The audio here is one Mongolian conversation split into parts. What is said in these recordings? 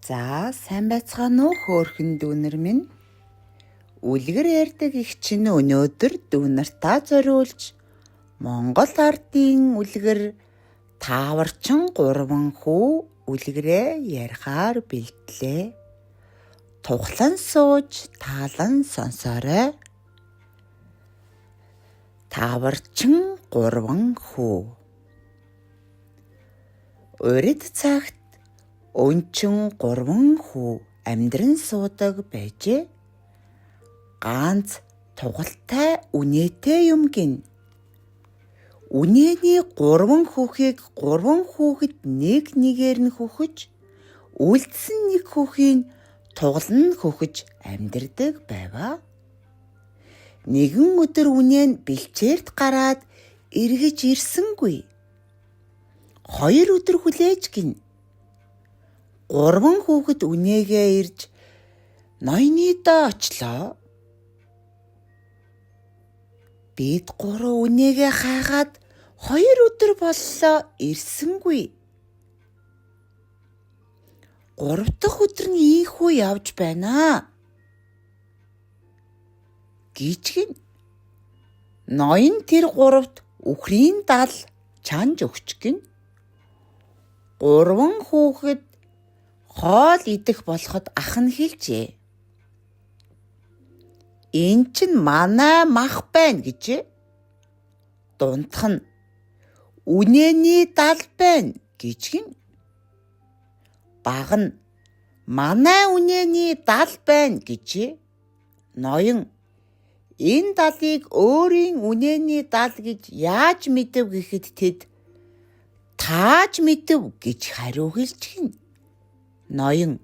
За сайн байцгаана уу хөөрхөн дүүнер минь. Үлгэр ярьдаг их чинь өнөөдөр дүү нартаа зориулж Монгол ардын үлгэр Тааварчин гурван хүү үлгэрээ ярихаар бэлтлээ. Тухлан сууж таалан сонсоорой. Тааварчин гурван хүү. Урид цагт өнчин гурван хүү амьдран суудаг байжээ. Ганц тугалтай үнэтэй юм гин. Үнэний гурван хүүхийг гурван хүүхэд нэг нэгээр нь хөхөж, үлдсэн нэг хүүхийг тугалан хөхөж амьдардаг байваа. Нэгэн өдөр үнэ нь бэлчээрт гараад эргэж ирсэнгүй. 2 өдөр хүлээж гин. Гурван хүүхэд үнээгээ ирж ноёныдоо очлоо. Бид гурав үнээгээ хайгаад 2 өдөр боллоо ирсэнгүй. 3 дахь өдөр нь ийхүү явж байна гэж гин. Ноён тэр гуравт үхрийн дал чанж өгч гин. Гурван хүүхэд хоол идэх болоход ах нь хэлжээ. Энэ чинь манай мах байна гэжээ. Дундх нь үнэний дал байна гэж гин. Баг нь манай үнэний дал байна гэжээ. Ноён энэ далыг өөрийн үнэний дал гэж яаж мэдэв гэхэд тэд тааж мэдэв гэж хариу хэлж гин. Ноён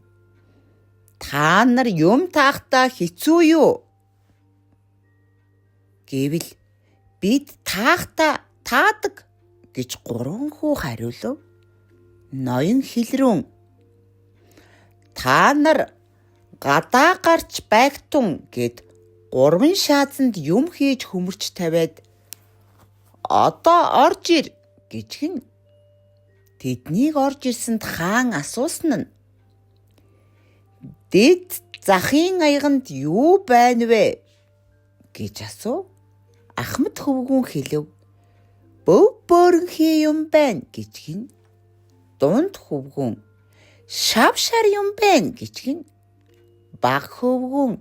та нар юм таахтаа хэцүү юу? Гэвэл бид таахтаа таадаг гэж гурван хүү хариулав. Ноён хэлрүүн та нар гадаа гарч байгтун гэд гурван шаазанд юм хийж хөмөрч тавиад одоо орж ир гэж гин. Тэднийг орж ирсэнд хаан асуусан нь дэд захын аяганд юу байна вэ гэж асуув. Ахмад хөвгүүн хэлэв. Бөв бөөрөнхий юм байна гэж гин. Дунд хөвгүүн шав шар юм байна гэж гин. Баг хөвгүүн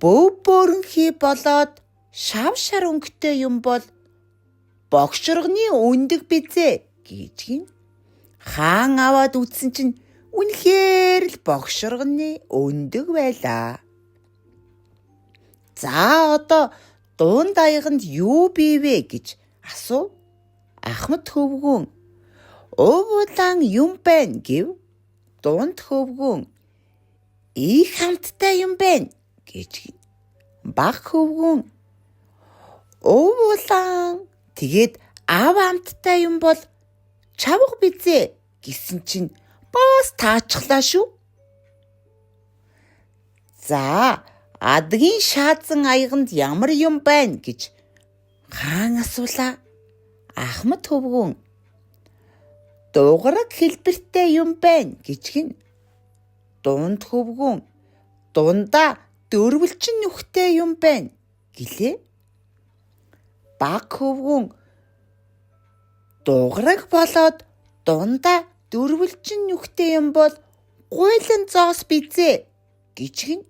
бөв бөөрөнхий болоод шав шар өнгөтэй юм бол богширгоны өндөг бизээ гэж гин. Хаан аваад үзсэн чинь үнэхээр л богширгоны өндөг байлаа. За одоо дунд аяганд юу бий вэ гэж асуув. Ахмад хөвгүүн ув улаан юм байна гэв. Дунд хөвгүүн их хамттай юм байна гэж. Баг хөвгүүн ув улаан тэгээд ав амттай юм бол чавга бизээ гэсэн чинь бас таачглаа шүү. За адгийн шаазан аяганд ямар юм байна гэж хаан асуулаа. Ахмад хөвгүүн дугараг хэлбэртэй юм байна гэж гин. Дунд хөвгүүн дундаа дөрвөлжин нүхтэй юм байна гэлээ. Баг хөвгүүн дугараг болоод дундаа дөрвөлжин нүхтэй юм бол гуйлан зоос бизээ гэж гин.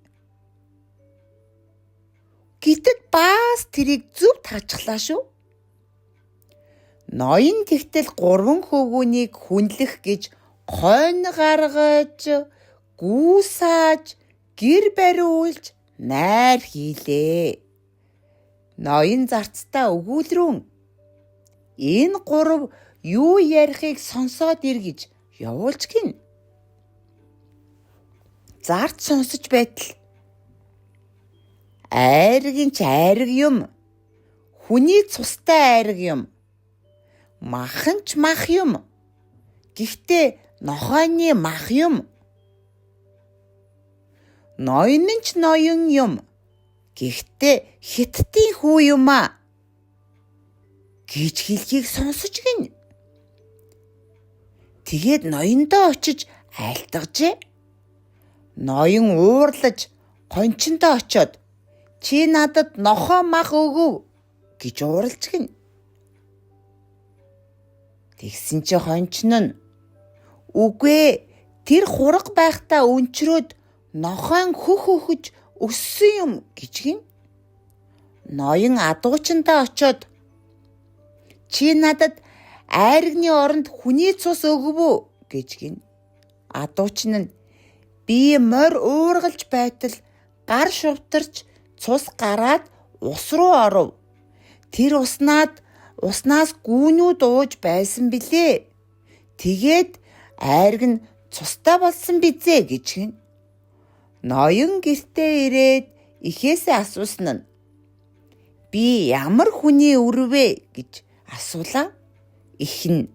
Гэтэл бас тэрийг зөв таачглаа шүү. Ноён тэгтэл гурван хөвгүүнийг хүндлэх гэж хойно гаргаж, гүүсааж, гэр бариулж найр хийлээ. Ноён зарцтай өгүүлрүүн энэ гурав юу ярихыг сонсоод ир гэж явуулж гин. Зарц сонсож байтал айргийн ч айраг юм. Хүний цустай айраг юм. Махан ч мах юм. Гэхдээ нохойны мах юм. Ноён нь ч ноён юм. Гэхдээ хятадын хүү юм аа гэж хэлхийг сонсож гин. Тэгээд ноёндоо очиж айлтгажээ. Ноён уурлаж хончиндоо очиод чи надад нохой мах өгөв гэж ууралж гин. Тэгсэн чи хончин нь үгүй ээ, тэр хураг байхдаа өнчрөөд нохойн хөх хөхөж өссөн юм гэж гин. Ноён адуучиндаа очиод чи надад айрагны оронд хүний цус өгөв үү гэж гин. Адуучин нь би морь уургалж байтал гар шувтарч цус гараад ус руу оров. Тэр уснаас гүүнүүд ууж байсан билээ. Тэгээд айраг нь цустай болсон бизээ гэж гин. Ноён гэртээ ирээд эхээсээ асуусан нь би ямар хүний үр вэ гэж асуулаа. Эх нь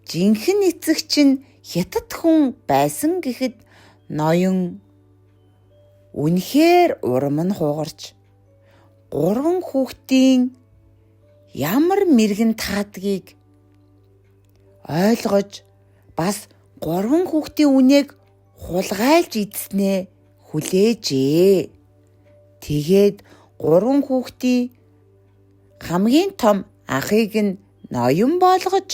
жинхэнэ эцэг чинь хятад хүн байсан гэхэд ноён үнэхээр урам нь хугарч 3 хүүхдийн ямар мэргэн таадгийг ойлгож бас 3 хүүхдийн үнээг хулгайлж идснээ хүлээжээ. Тэгээд 3 хүүхдийн хамгийн том ахыг нь ноён болгож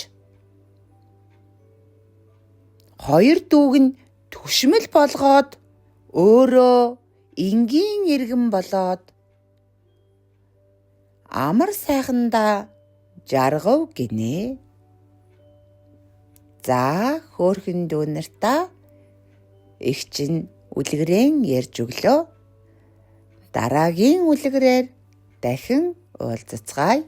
2 дүүг нь түшмэл болгоод өөрөө энгийн иргэн болоод амар сайхандаа жаргав гинэ. За хөөрхөн дүү нартаа эх чинь үлгэрэн ярьж өглөө. Дараагийн үлгэрээр дахин уулзацгаая.